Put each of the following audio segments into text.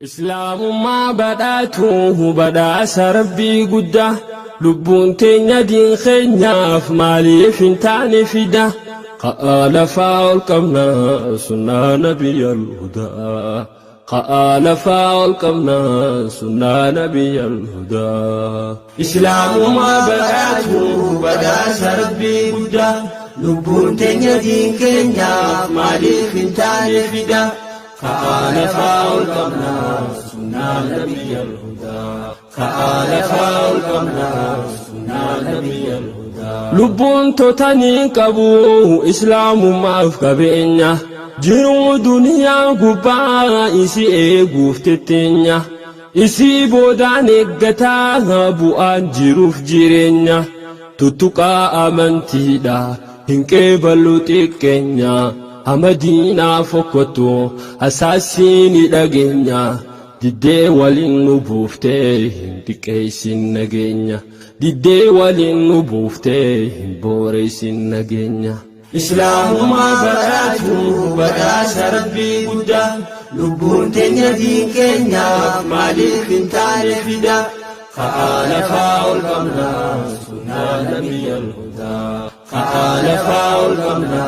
Islaamummaa badhaatu badhaasa Rabbii guddaa, lubbuun teenya diin keenyaaf maaliif hin taane fida? Ka'aa lafaa ol qabna sunnaa nabiyyal hudaa. Ka'aa lafaa ol qabna sunnaa nabiyyal hudaa. Islaamummaa badhaatu badhaasa Rabbii guddaa, lubbuun teenya diin keenyaaf maaliif hin taane fida? Ka'aa lafaa ol qabna sunnaa nabiyyal hudaa. Ka'aa lafaa ol qabna sunnaa nabiyyal hudaa. Lubbuun totanii qabu islaamummaaf qabeenya. Jiruu duniyaa gubbaa isi eeguuf tetteenya. Isii boodaan eeggataa bu'aan jiruuf jireenya. Tuttuqaa amantiidha hin qeeballu xiqqeenya. Amadiinaa fokkottu asaasiin dhageenya. Diddee waliin nu buuftee hin xiqqeessin nageenya. Diddee waliin nu buuftee hin booreessin nageenya. Islaamummaa badhaatu badhaasa Rabbii guddaa, lubbuun teenya diin keenyaaf maaliif hin taane fida? Ka'aa lafaa ol qabna sunnaa nabiyyal hudaa. Ka'aa lafaa ol qabna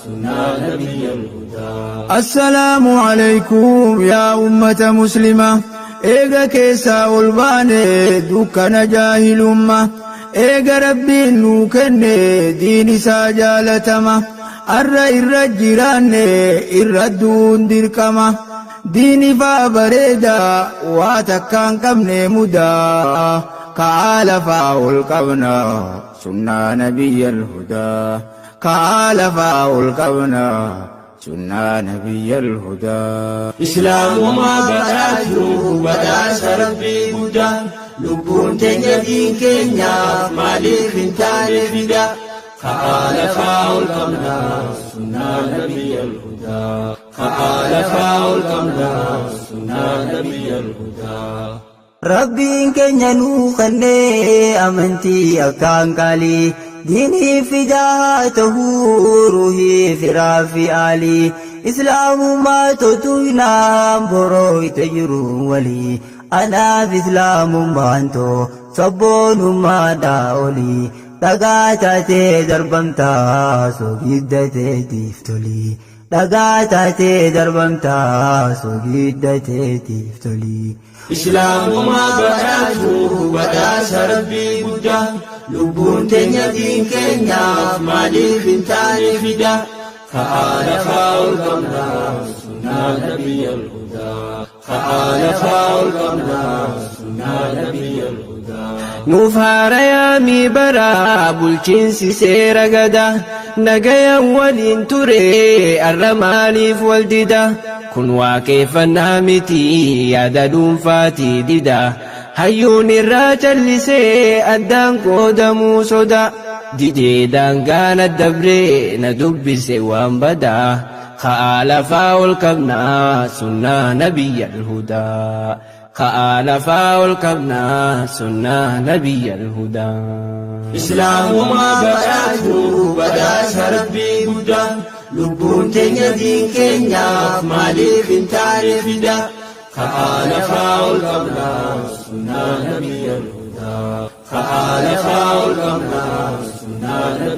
sunnaa nabiyyal hudaa. Assalaamu alaykum yaa ummata muslima. Eega keessaa ol baane dukkana jaahilumma. Eega Rabbiin nuu kenne diin isaa jaalatama. Arra irra jiraanne irra duun dirqama. Diin ifaa bareeda waa takkaan qabne mudaa. Ka'aa lafaa ol qabna sunnaa nabiyyal hudaa. Ka'aa lafaa ol qabna sunnaa nabiyyal hudaa. Islaamummaa badhaatu badhaasa Rabbii guddaa, lubbuun teenya diin keenyaaf maaliif hin taane fida? Ka'aa lafaa ol qabna sunnaa nabiyyal hudaa. Ka'aa lafaa ol qabna sunnaa nabiyyal hudaa. Rabbiin keenya nuu kennee amantii akkaan qaalii, diinii fidaa tahuu ruhii firaa fi aalii, islaamummaa totuynaan boroo ita jiru walii. Anaaf islaamummaan too sabboonummaadhaa olii, dhagaa taatee darbamtaa sogidda teetiif tolii, dhagaa taatee darbamtaa sogidda teetiif tolii. Islaamummaa badhaatu badhaasa Rabbii guddaa, lubbuun teenya diin keenyaaf maaliif hin taane fida? Ka'aa lafaa ol qabna sunnaa nabiyyal hudaa. Ka'aa lafaa ol qabna sunnaa nabiyyal hudaa. Nuuf haarayaamii bara bulchiinsi seera gada, nagayan waliin ture arra maaliif wal dida? Kun waaqeffannaa miti, yaada dhuunfaatii dida. Hayyuun irraa callisee addaan qoodamuu soda. Didee daangaan addabree na dubbise waan badaa. Ka'aa lafaa ol qabnaa sunnaa nabiyyal hudaa. Ka'aa lafaa ol qabnaa sunnaa nabiyyal hudaa. Islaamummaa badhaatu badhaasa Rabbii guddaa, lubbuun teenya diin keenyaaf maaliif hin taane fida? Ka'aa lafaa ol qabna sunnaa nabiyyal hudaa. Ka'aa lafaa ol qabna sunnaa nabiyyal.